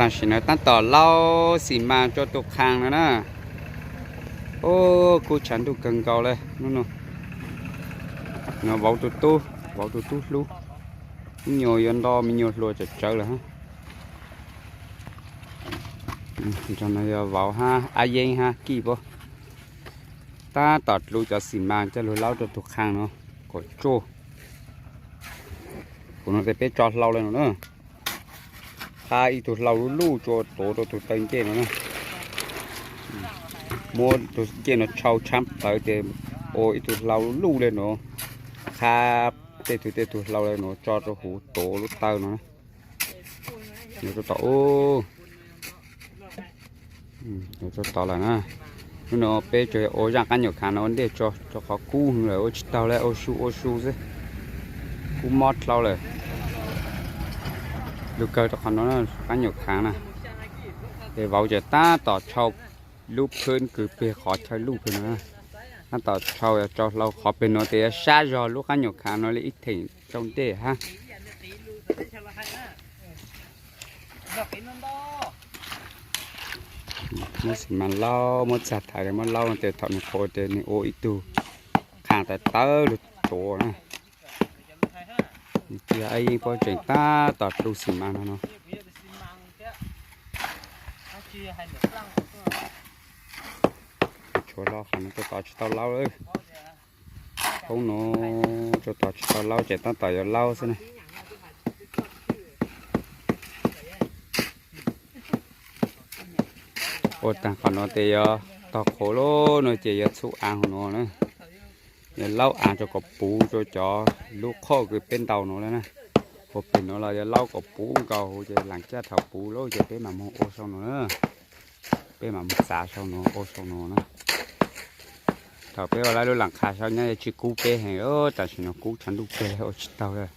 Tam sim no tab tom laub xis mas rau tus qhas no na. Ub, kub tshav ntuj kawg nkaus li hnub no. No vauv tus tub, vauv tus tub hlub. Me nyuam yuav nto me nyuam hluas tsawv tsawv lawm. Nrog no yog vauv hab ab yeeb hab kij pab. Tab tom dlub cov xis mas coj lug laub rau tus qhas no kom tsuaj. Kuv no tes peb tso hlau le no na. Qhab ib tug hlau luj luj tso tuav rau tus taw ncej no na. Muab tus ncej no tshau tshab plawv tes ua ib tug hlau luj luj le no. Qhab tej tug tej tug hlau le no tso rau huv tuav lub taw no na. Yuav tso tod, yuav tso tod lawm na. Hnub no peb tsuas ua zaaj qaab nyuam khaav no ua ntej tso, rau qhov kub lawm ua tsis taug le, ua su ua su xwb. Kub mob dlhau lawm. Lug kawg rau qhov no qaab nyuam khaav na. Es vauv tseem tab tom tshau lub phwb kws peg qhov chaw luj peg no. Tab tom tshau tso hlau qhov peg no tes yuav sab zog lub qaab nyuam khaav no li ib theem rau ntej hab. Muab xis mas laub, muab txag thaiv muab laub tes thaum nws qhuav tes nws ua ib tug qhas tawv tawv lug tuav na. Nws cia ab yeeb puab tseem tab tom dlub xis mas no no. Tshuav hlo qhov no rau tod tsis tau laub lawm. Poob no rau tod tsis tau laub ces tab tom yuav laub xwb na. Ua taag qhov no tes yuav tog qhuav lawm no ces yuav txhub aav huv no na. Yuav laub aav rau kom puv rau cov lub qhoj kws peb ntaus no lawm na. Ua peg no los yuav laub kom puv nkaus huv ces laam caj thaum puv lawm ces peb mam moog ua sau no na. Peb mam moog txav sau no ua sau no na. Thaum peb ua lawv lub laam qha sau nyab yuav tsis kub peb heev, tam sim no kub tshav ntuj peg ua tsis taug lawm.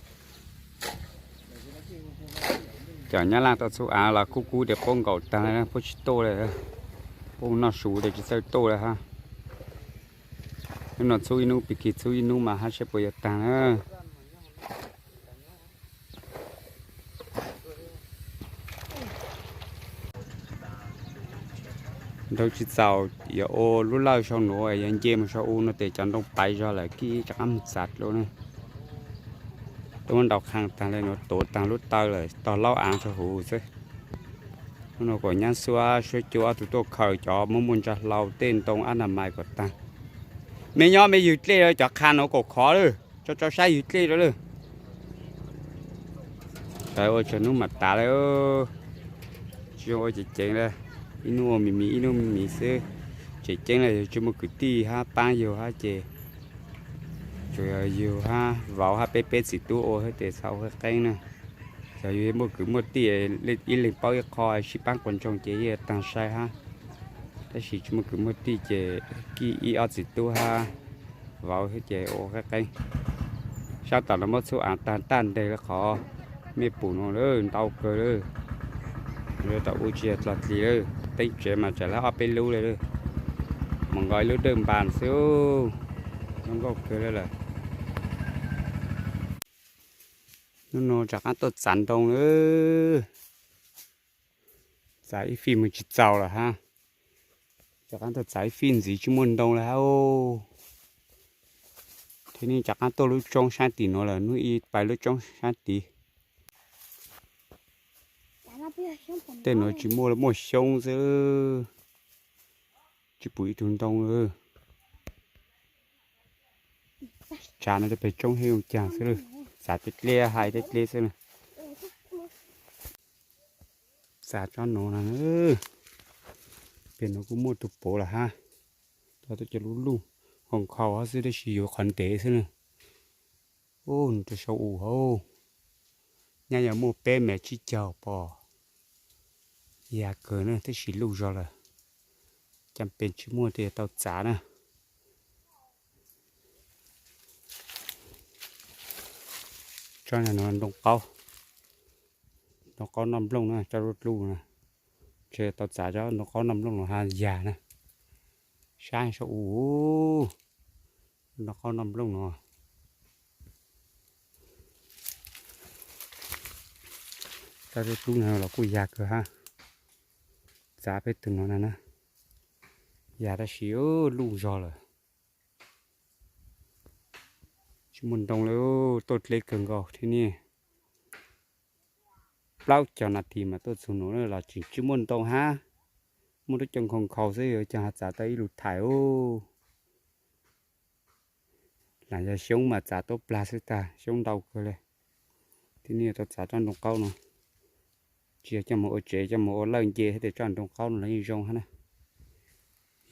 Cov nyab laaj tau txhub aav los kub kub tes puab nkaum taag, puab tsis tuaj li. Puab noj su tes tsis txawj tuaj li hab. Hnub no txhub ib nub, pig kig txhub ib nub mas hab seb puas yuav taag na. Nrau tsis txaus, yuav ua lub lawj sau nuav, yuav nce mus sau u no tes cov ntoo paiv zog lawm, kij rov qab mus txav dlua na. Tuaj muab ntaus qhas taag le nuav, tuav taag lub taw lawm, tog laub aav rau huv xwb. Hnub no kuas nyab xuab suab cua ob tug tuaj khaws cov muaj muaj ntsa hlau tej ntoo ab na mais kom taag. Me nyob me ywg dlej, cov qhas nuav kom khov lawm, tso tso saib ywg dlej rau lawm. Ua tsaug, nub mam tav lawm. Tsis zoo ua ceev ceev le, ib nub ua mis mis ib nub mis mis xwb. Tseem ceeb le yog tsis muaj kwv tij hab paab yug hab ces tsuas yog yug hab vauv hab peb peb txiv tub ua hab ces txhob ua qeeb qeeb na. Yog yug muaj kwv muaj tij, ib leeg paub ib qho sib paab quas ntsoog ces yeej taag sai hab. Tab sis tsis muaj kwv muaj tij ces kij ib ob txiv tub hab vauv hab ces ua qeeb qeeb. Sab tom no muab txhub aav taag tag nteeg le qhov mej pum no lawm, ntau kawg lawm. Tam u tsis yog dlog dlig lawm, teeb tsev mas tseem lab ob peb lub le lawm. Mas nkaus ib lub dawj npas xwb, zoo nkauj kawg lawm lawm. Nub nua rov qaab tuaj txav ntoo lawm. Txav ib fij mus tsis txaus lawm hab. Rov qaab tuaj txav ib fij ntxiv tsis muaj ntoo lawm hab. Thiab nej rov qaab tuaj lub roob saab tim nuav lawm, nub ib pais lub roob saab tid. Tej nuav tsis muaj, muaj xyoob xwb, tsis pum ib tug ntoo lawm. Tsav no rau peg roob hab zoo caag xwb lawm, txav dleb dleb, hab dleb dleb xwb na. Txav tsob nuav na, peg nuav kuj muaj tug puav lawm hab. Txav tuaj cov lub luj, hoos khau hab xwb tab sis yug qhov ntev xwb na. Ub, nws rau sau u hauv. Nyaj yuav muaj peb mev tsib caug pom yag kawg na, tab sis luj zog lawm. Caj pes tsis muaj tes tau txav na. Tsob no ntoo qaub, ntoo qaub noj nplooj na, tsob dlub dlub na. Ntshe tau txav tsob ntoo qaub noj nplooj no hab yag na. Sab sau u, ntoo qaub noj nplooj no. Tsob dlub dlub no los kuj yag kawg hab. Txav peb tus no na na, yam tab sis luj zog lawm. Tsis muaj ntoo li, tuaj dleb kawg nkaus thiab ne. Plaub caug nas this mas tuaj txug nuav los tseem tsis muaj ntoo hab. Muaj lub caij nkhaus nkhaus xwb, yuav caag has txav tau ib lub thaim ub. Lam yog xyoob mas txav tuab plag xwb tag, xyoob ntau kawg li. Thiab ne tau txav tsob nroo qaub no, tsis yog coj mus ua tsev, coj mus ua lawj nce hab tes tsob nroo qaub no los yeej zoo hab na.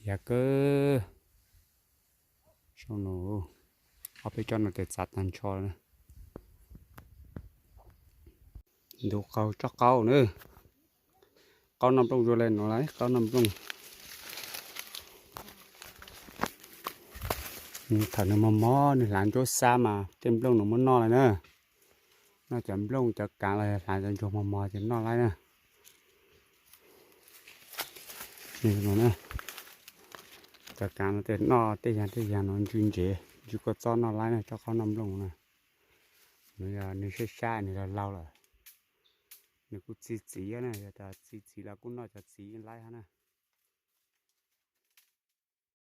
Yam kawg. Sau nus, ob peb tsob no tes txav tag nrho na. Ntu qaug tsob qaub na. Qaub noj nplooj zoo le nuav lawm, qaub noj nplooj. Thaum nws mos mos nws hlaav ntsuab xab mas tej nplooj nws muab noj lawm na. Noj cov nplooj cov kaav los hlaav cov ntsuag mos mos ces noj laib na. Cov kaav no tej noj tej yag tej yag no ntsw ntsev ntsw kua txob noj laib na, tsob qaub noj nplooj na. Nws yog nws sab sab nws laug laug lawm. Nws kuj txi txiv na, yog tas txi txiv los kuj noj cov txiv laib hab na.